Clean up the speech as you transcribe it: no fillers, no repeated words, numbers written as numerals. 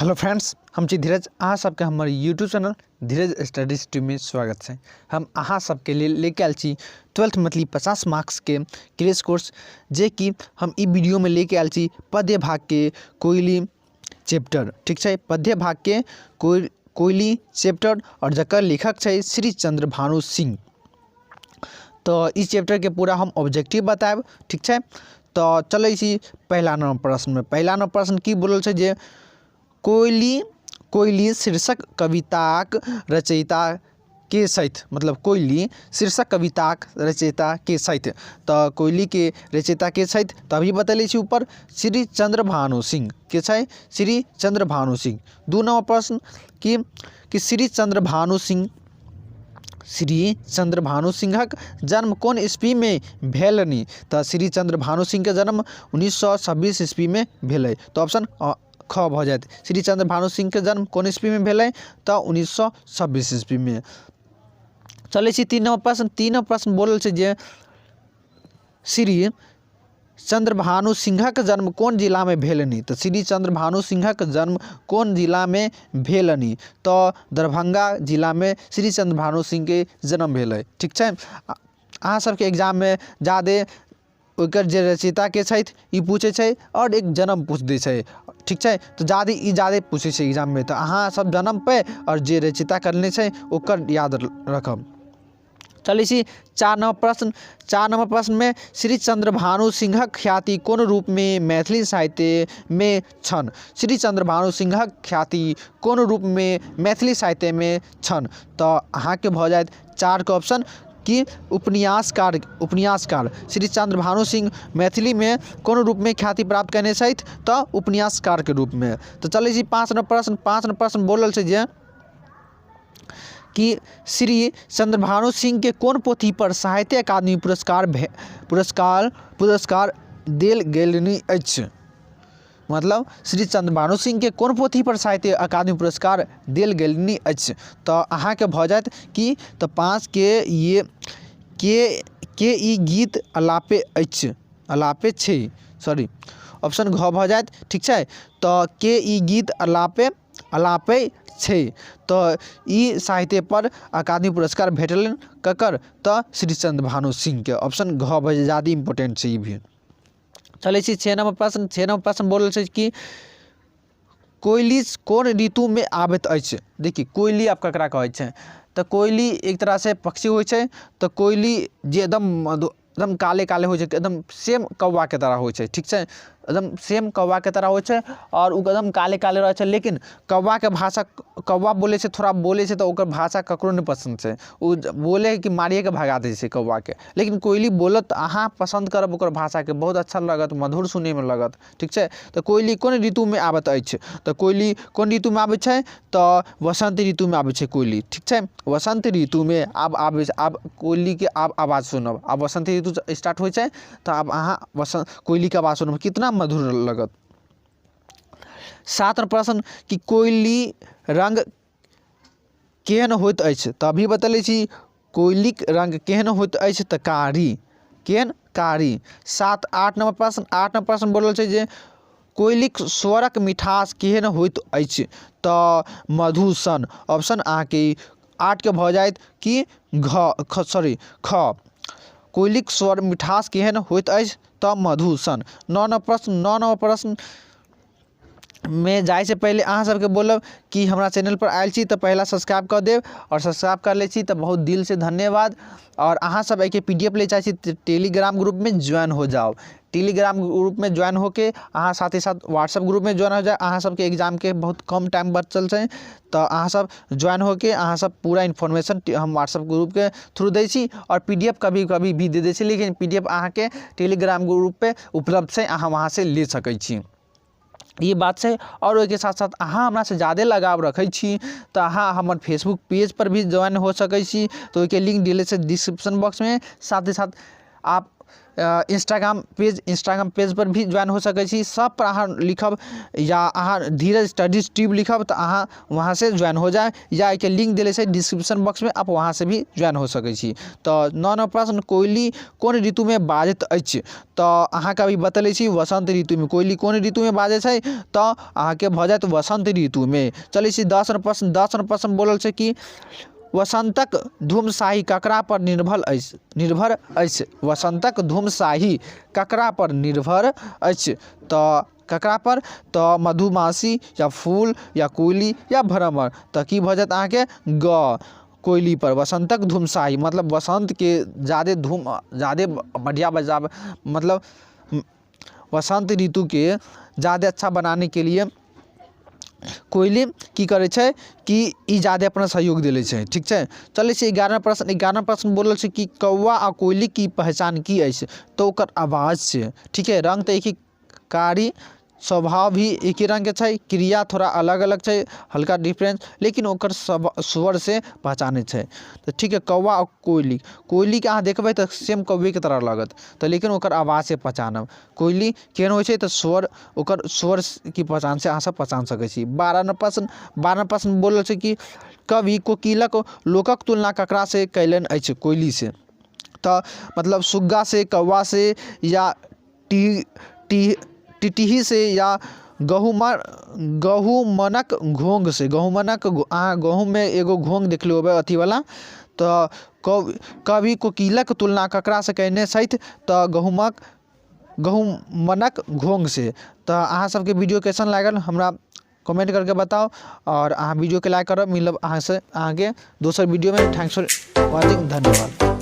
Hello friends, हम छी धीरज। अहाँ सबके हमर यूट्यूब चैनल धीरज स्टडीज ट्यूबमे स्वागत छै। हम अहाँ सबके लेल लेके आयल छी 12th Maithili 50 मार्क्सके क्रेश कोर्स, जे कि हम ई वीडियोमे लेके आयल छी पद्य भागके कोयली चैप्टर। ठीक छै, पद्य भागके कोयली चैप्टर, आओर जकर लेखक छै श्री चंद्रभानु सिंह। तऽ ई चैप्टरके पूरा हम ऑब्जेक्टिव बतायब। ठीक छै, तऽ चलै छी पहिला नंबर प्रश्नमे। पहिला नंबर प्रश्न की बोलल छै जे कोयली कोयली शीर्षक कविताक रचयिता के छथि। मतलब कोयली शीर्षक कविताक रचयिता के छथि। तऽ कोयलीके रचयिता के छथि, तऽ अभी बतेले छी ऊपर, श्री चंद्रभानु सिंह। के छै? श्री चंद्रभानु सिंह। दू नंबर प्रश्न की कि श्री चंद्रभानु सिंह श्री चंद्रभानु सिंहक जन्म कोन ईस्वीमे भेलनि? तऽ श्री चंद्रभानु सिंहके जन्म 1926 ईस्वीमे भेलै। तऽ ऑप्शन ख भऽ जायत। श्री चंद्रभानु सिंहके जन्म कोन ईस्वीमे भेलै? तऽ 1926 ईस्वीमे। चलै छी तीन नंबर प्रश्न। तीन नंबर प्रश्न बोलल छै जे श्री चंद्रभानु सिंहक जन्म कोन जिलामे भेलनि? तऽ श्री चंद्रभानु सिंहक जन्म कोन जिलामे भेलनि? तऽ दरभंगा जिलामे श्री चंद्रभानु सिंहके जन्म भेलै। ठीक छै, अहाँ सबके एग्जाममे जादे ओकर जे रचयिताके छथि ई पूछै छै, आओर एक जन्म पूछि दै छै। ठीक छै, तऽ जादे ई जादे पूछै छै एग्जाममे। तऽ अहाँ सब जन्म पे आओर जे रचयिता करने छै ओकर याद रखब। चलै छी चारि नंबर प्रश्न। चारि नंबर प्रश्नमे श्री चंद्रभानु सिंहक ख्याति कोन रूपमे मैथिली साहित्यमे छनि? श्री चंद्रभानु सिंहक ख्याति कोन रूपमे मैथिली साहित्यमे छनि? तऽ अहाँके भऽ जायत चारिके ऑप्शन कि उपन्यासकार। उपन्यासकार श्री चंद्रभानु सिंह मैथिलीमे कोन रूपमे ख्याति प्राप्त कयने छथि? तऽ उपन्यासकारके रूपमे। तऽ चलै छी पाँच नंबर प्रश्न। पाँच नंबर प्रश्न बोलल छै जे कि श्री चंद्रभानु सिंहके कोन पोथीपर साहित्य अकादमी पुरस्कार भे पुरस्कार पुरस्कार देल गेलनि अछि? मतलब श्री चंद्रभानु सिंहके कोन पोथीपर साहित्य अकादमी पुरस्कार देल गेलनि अछि? तऽ अहाँके भऽ जायत कि तऽ पाँचके ये के ई गीत अलापे अछि, अलापे छै, सॉरी, ऑप्शन घ भऽ जायत। ठीक छै, तऽ के ई गीत अलापे अलापै छै, तऽ ई साहित्यपर अकादमी पुरस्कार भेटलनि ककर? तऽ श्री चंद्रभानु सिंहके। ऑप्शन घ भऽ जायत, ज्यादे इम्पोर्टेंट छै ई भी। चलै छी छः नंबर प्रश्न। छः नंबर प्रश्न बोलल छै कि कोयली कोन ऋतुमे आबैत अछि? देखिए, कोयली आब ककरा कहै छै? तऽ कोयली एक तरहसँ पक्षी होइ छै। तऽ कोयली जे एकदम एकदम काले काले होइ छै, एकदम सेम कौआके तरह होइ छै। ठीक छै, एकदम सेम कौआके तरह होइ छै, आओर ओ एकदम काले काले रहै छै। लेकिन कौआके भाषा, कौआ बोलै छै, थोड़ा बोलै छै तऽ ओकर भाषा ककरो नहि पसन्द छै। ओ बोलै हइ कि मारिएके भगा दै छै कौआके। लेकिन कोयली बोलत तऽ अहाँ पसन्द करब ओकर भाषाके, बहुत अच्छा लागत, मधुर सुनैमे लागत। ठीक छै, तऽ कोयली कोन ऋतुमे आबैत अछि? तऽ कोयली कोन ऋतुमे आबै छै? तऽ वसन्त ऋतुमे आबै छै कोयली। ठीक छै, वसन्त ऋतुमे आब आबै छै, आब कोयलीके आब आवाज सुनब। आब वसन्त ऋतु स्टार्ट होइ छै तऽ आब अहाँ वसन्त कोयलीके आवाज सुनब, कितना मधुर लगत। सात प्रश्न कि कोयली रङ्ग केहन होइत अछि? तऽ अभी बतेले छी, कोयलीक रङ्ग केहन होइत अछि? तऽ कारी। केहन? कारी। सात आठ नंबर प्रश्न। आठ नंबर प्रश्न बोलल छै जे कोयलीक स्वरक मिठास केहन होइत अछि? तऽ मधुसन। ऑप्शन अहाँके आठके भऽ जायत कि घ, सॉरी, ख। कोयलीक स्वर मिठास केहन होइत अछि? तऽ मधुसन। नओ नंबर प्रश्न। नओ नंबर प्रश्न मे जाइसँ पहिले अहाँ सबके बोलब कि हमरा चैनलपर आयल छी तऽ पहिला सब्सक्राइब कऽ देब, आओर सब्सक्राइब कर लै छी तऽ बहुत दिलसँ धन्यवाद। आओर अहाँ सब एहिके पी डी एफ लै चाहै छी तऽ टेलीग्राम ग्रुपमे ज्वाइन हो जाउ। टेलीग्राम ग्रुपमे ज्वाइन होके अहाँ साथ ही साथ व्हाट्सअप ग्रुपमे ज्वाइन हो जाउ। अहाँ सबके एग्जामके बहुत कम टाइम बचल छै, तऽ अहाँ सब ज्वाइन होके अहाँ सब पूरा इन्फॉर्मेशन हम व्हाट्सअप ग्रुपके थ्रू दै छी, आओर पी डी एफ कभी कभी भी दे दै छी, लेकिन पी डी एफ अहाँके टेलीग्राम ग्रुपपर उपलब्ध छै, अहाँ वहाँसँ ले सकै छी। ई बात छै। आओर ओहिके साथ साथ अहाँ हमरासँ ज्यादे लगाव रखै छी तऽ अहाँ हमर फेसबुक पेजपर भी ज्वाइन हो सकै छी, तऽ ओहिके लिंक देले छै डिस्क्रिप्शन बॉक्समे। साथ ही साथ आप इंस्टाग्राम पेज, इंस्टाग्राम पेजपर भी ज्वाइन हो सकै छी। सभपर अहाँ लिखब या अहाँ धीरज स्टडीज ट्यूब लिखब तऽ अहाँ वहाँसँ ज्वाइन हो जायब, या एहिके लिंक देले छै डिस्क्रिप्शन बॉक्समे, आप वहाँसँ भी ज्वाइन हो सकै छी। तऽ 9 नम्बर प्रश्न, कोयली कोन ऋतुमे बाजैत अछि? तऽ अहाँके अभी बतेले छी वसन्त ऋतुमे। कोयली कोन ऋतुमे बाजै छै? तऽ अहाँके भऽ जायत वसन्त ऋतुमे। चलै छी 10 नम्बर प्रश्न। 10 नम्बर प्रश्न बोलल छै कि वसन्तक धूमशाही ककरा पर निर्भर अछि? निर्भर अछि। वसन्तक धूमशाही ककरा पर निर्भर अछि? तऽ ककरा पर? तऽ मधुमाछी या फूल या कोयली या भ्रमर। तऽ की भऽ जायत अहाँके? ग, कोयली पर। वसन्तक धूमशाही मतलब वसन्तके जादे धूम, जादे बढ़िआँ बजाबै, मतलब वसन्त ऋतुके जादे अच्छा बनानेके लिए कोयली की करै छै कि ई जादे अपना सहयोग देले छै। ठीक छै, चलै छै 11 प्रश्न। 11 प्रश्न बोलल छै कि कौआ आ कोयली की पहचान की अछि? तऽ ओकर आवाज छै। ठीक है, रंग तऽ एक ही, कारी स्वभाव भी एके रङ्गके छै, क्रिया थोड़ा अलग अलग छै, हल्का डिफरेंस, लेकिन ओकर सब स्वरसँ पहचानै छै। तऽ ठीक है, कौआ आओर कोयली, कोयलीके अहाँ देखबै तऽ सेम कौएके तरह लागत तऽ, लेकिन ओकर आवाजसँ पहचानब कोयली केहन होइ छै, तऽ स्वर, ओकर स्वरके पहचानसँ अहाँ सब पहचान सकै छी। 12 नम्बर प्रश्न। 12 नम्बर प्रश्न बोलल छै कि कवि कोकिलक लोकक तुलना ककरासँ कयलनि अछि? कोयलीसँ। तऽ मतलब सुग्गासँ, कौआसँ या टी टी टिटहीसँ या गहूमनक घोघसँ। गहूमनक, अहाँ गहूममे एगो घोघ देखले होबै अथीवला। तऽ कवि कोकिलक तुलना ककरासँ कयने छथि? तऽ गहूमनक घोघसँ। तऽ अहाँ सबके वीडियो कैसन लागल हमरा कमेंट करके बताउ, आओर अहाँ वीडियोके लाइक करब। मिलब अहाँसँ अहाँके दोसर वीडियोमे। Thanks for watching, धन्यवाद।